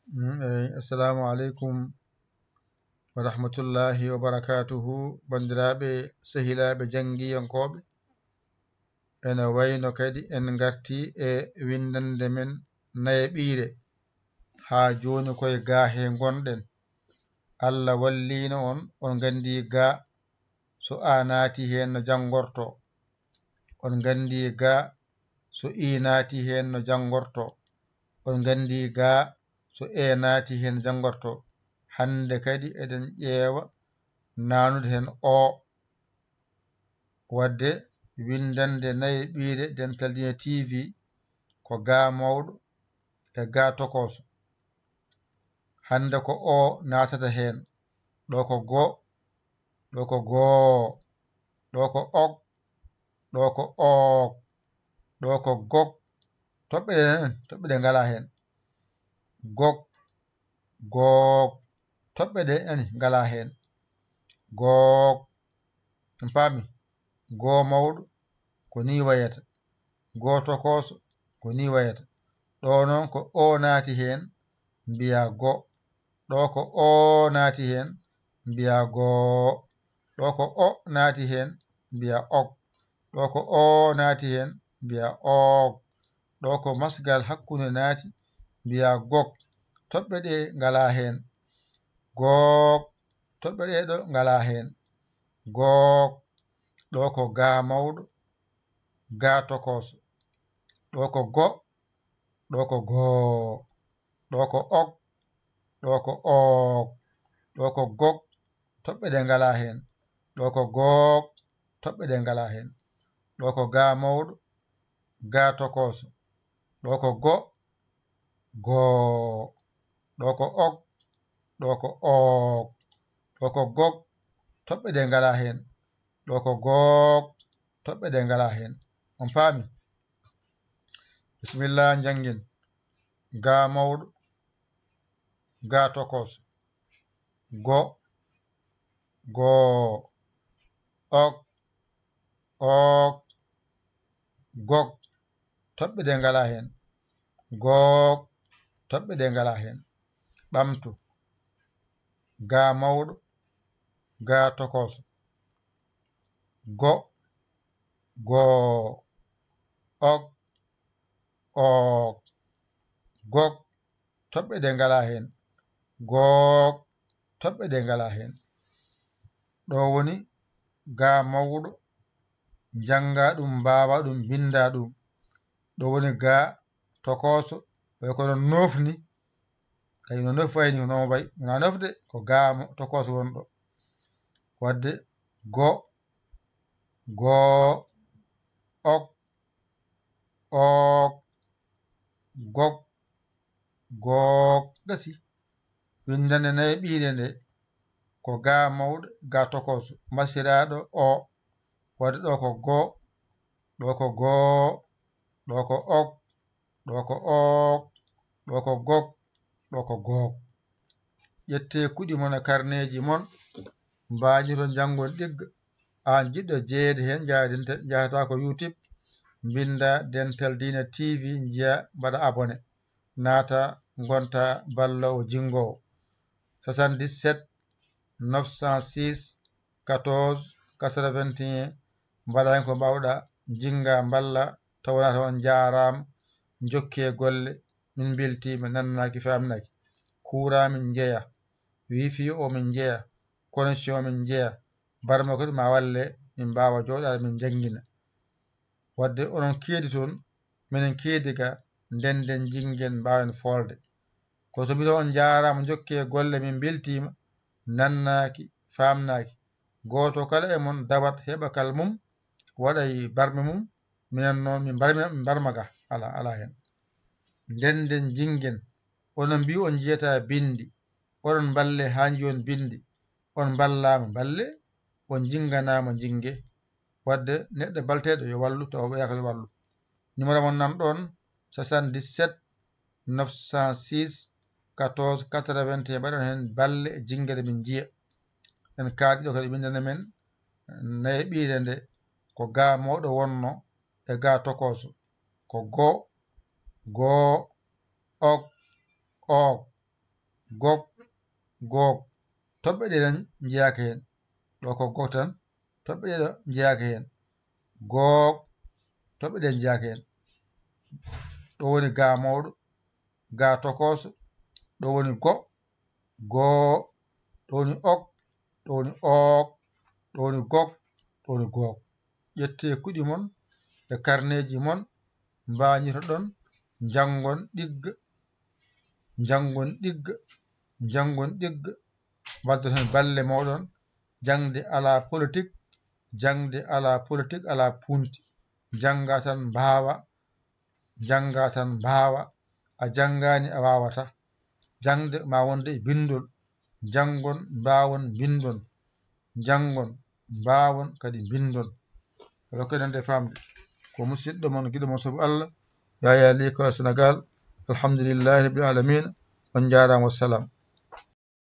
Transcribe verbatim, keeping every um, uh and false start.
Mm, eh, assalamu aleykum wa rahmatullahi wa barakatuhu. Banndiraaɓe, sehilaaɓe janngiyankooɓe, ene wayno kadi en ngartii e winndannde men nayeɓiire. Haa jooni koye gaa he ngonɗen. Allah walliino on, on nganndi gaa, so a naati heen no janngortoo. On nganndi gaa, so i naati heen no janngortoo. On nganndi gaa, so e naati heen janngortoo. Hannde kadi eɗen ƴeewa naanude heen o. Wadde winndannde nayeɓiire Dental Diine T V ko gaa mawɗo e gaa tokooso. Hannde ko o naatata heen. Ɗo ko go, ɗo ko goo, ɗo ko ok, ɗo ko ook, ɗo ko gok. Toɓɓe ɗe, toɓɓe ɗe ngalaa heen. Gok, gook, toɓɓe ɗe nani ngalaa heen. Gook, on paami? Goo mawɗo ko nii wayata. Goo tokooso ko nii wayata. Ɗo noon ko o naati heen, mbiyaa go. Ɗo ko o naati heen, mbiyaa goo. Ɗo ko o naati heen, mbiyaa ok. Ɗo ko o naati heen, mbiyaa ook. Ɗo ko masgal hakkunde naati, mbiyaa gok. Toɓɓe ɗe ngalaa heen. Gook, toɓɓe ɗe ɗo ngalaa heen. Gook, ɗo ko gaa mawɗo, gaa tokooso. Ɗo ko go, ɗo ko goo, ɗo ko ok, ɗo ko ook, ɗo ko gok. Toɓɓe ɗe ngalaa heen. Ɗo ko gook, toɓɓe ɗe ngalaa heen. Ɗo ko gaa mawɗo, gaa tokooso. Ɗo ko go, goo. Ɗo ko ok, ɗo ko ook, ɗo ko gok. Toɓɓe ɗe ngalaa heen. Ɗo ko gook, toɓɓe ɗe ngalaa heen. On paami? Bisimilla, njanngin. Gaa mawɗo, gaa tokooso. Go, goo, ok, ook, gok. Toɓɓe ɗe ngalaa heen. Gook, toɓɓe ɗe ngalaa heen. Ɓamtu. Gaa mawɗo, gaa tokooso. Go, goo, ok, ook, gok. Toɓɓe ɗe ngalaa heen. Gook, toɓɓe ɗe ngalaa heen. Ɗo woni gaa mawɗo, njanngaa ɗum, mbaawaa ɗum, mbinndaa ɗum. Ɗo woni gaa tokooso, ɓe ko noon noofni. Tawi no nofi wayni, ko noon wayi, wonaa nofde, ko gaa mo tokooso won ɗo. Wadde go, goo, ok, ook, gok, gook. Gasi. Winndannde nayeɓiire nde ko gaa mawɗo, gaa tokooso, masiraaɗo o. Wadde ɗo ko go, ɗo ko goo, ɗo ko ok, ɗo ko ook, ɗo ko gok, ɗo ko gook. Ƴettee kuɗi mon e karneeji mon, mbañiron, njanngon ɗigga. Aan jiɗɗo jeyeede heen, njaha denta-, njahata ko YouTube, mbinnda Dental Diine T V, njiya, mbaɗa abonné, naata, ngonta balloowo jinngoowo. Soixante-dix-sept, neuf cent six, quatorze, quatre-vingt-un, mbaɗa heen ko mbaawɗaa, njinnga, mballa, taw wonaa taw on njaaraama, njokkee golle, min mbeltiima, nannaaki, faamnaaki. Kuuraa min njeya, wifi o min njeya, connexion min njeya, barma kadi ma walle, min mbaawa jooɗaade, min njanngina. Wadde onon keedi toon, minen keedi ga, ndennden, njinngen, mbaawen foolde. Ko so mbiɗo on njaaraama, njokkee golle, min mbeltiima, nannaaki, faamnaaki. Gooto kala e mon dawat heɓakal mum, waɗay barme mum, minen noon min mbarmi-, min mbarma ga, alaa, alaa heen. Ndennden, njinngen, onon mbiyu on njiyataa binndi, oɗon mballe haa njiyon binndi, on mballaama, mballe, on njinnganaa mo, njinnge. Wadde neɗɗo balteeɗo yo wallu, tawa ɓeya ko yo wallu. Numéro mon nan ɗoon, soixante-dix-sept, neuf cent six, quatorze, quatre-vingt-un, mbaɗon heen balle e jinngere min njiya. En kaaɗi ɗo kadi winndande men nayeɓiire nde ko gaa mawɗo wonno e gaa tokooso. Ko go, goo, ok, ook. Gog, goog. Toɓɓe ɗe tan njeyaaka heen. Ɗo ko gog tan, toɓɓe ɗe ɗo njeyaaka heen. Goog, toɓɓe ɗe njeyaaka heen. Ɗo woni ga mawɗo, ga tokooso, ɗo woni go, goo, ɗo woni ok, ɗo woni ook, ɗo woni gok, ɗo woni gook. Ƴettee kuɗi mon e karneeji mon, mbañitoɗon, njanngon ɗigga, njanngon ɗigga, njanngon ɗigga, mbaddon heen balle mooɗon. Jaŋde alaa politik, jaŋde alaa politik, alaa puunti. Njannga tan mbaawa, njannga tan mbaawa, a janngaani a waawataa. Jaŋde ma wonde e binndol, njanngon mbaawon mbinndon, njanngon mbaawon kadi mbinndon. Rokkee nande faamde. Ko musidɗo mon, giɗo mon sabu Allah, Yaya Ly Kala Sénégal. Alhamdulillahi rabbil alamina. On njaaraama, wassalam.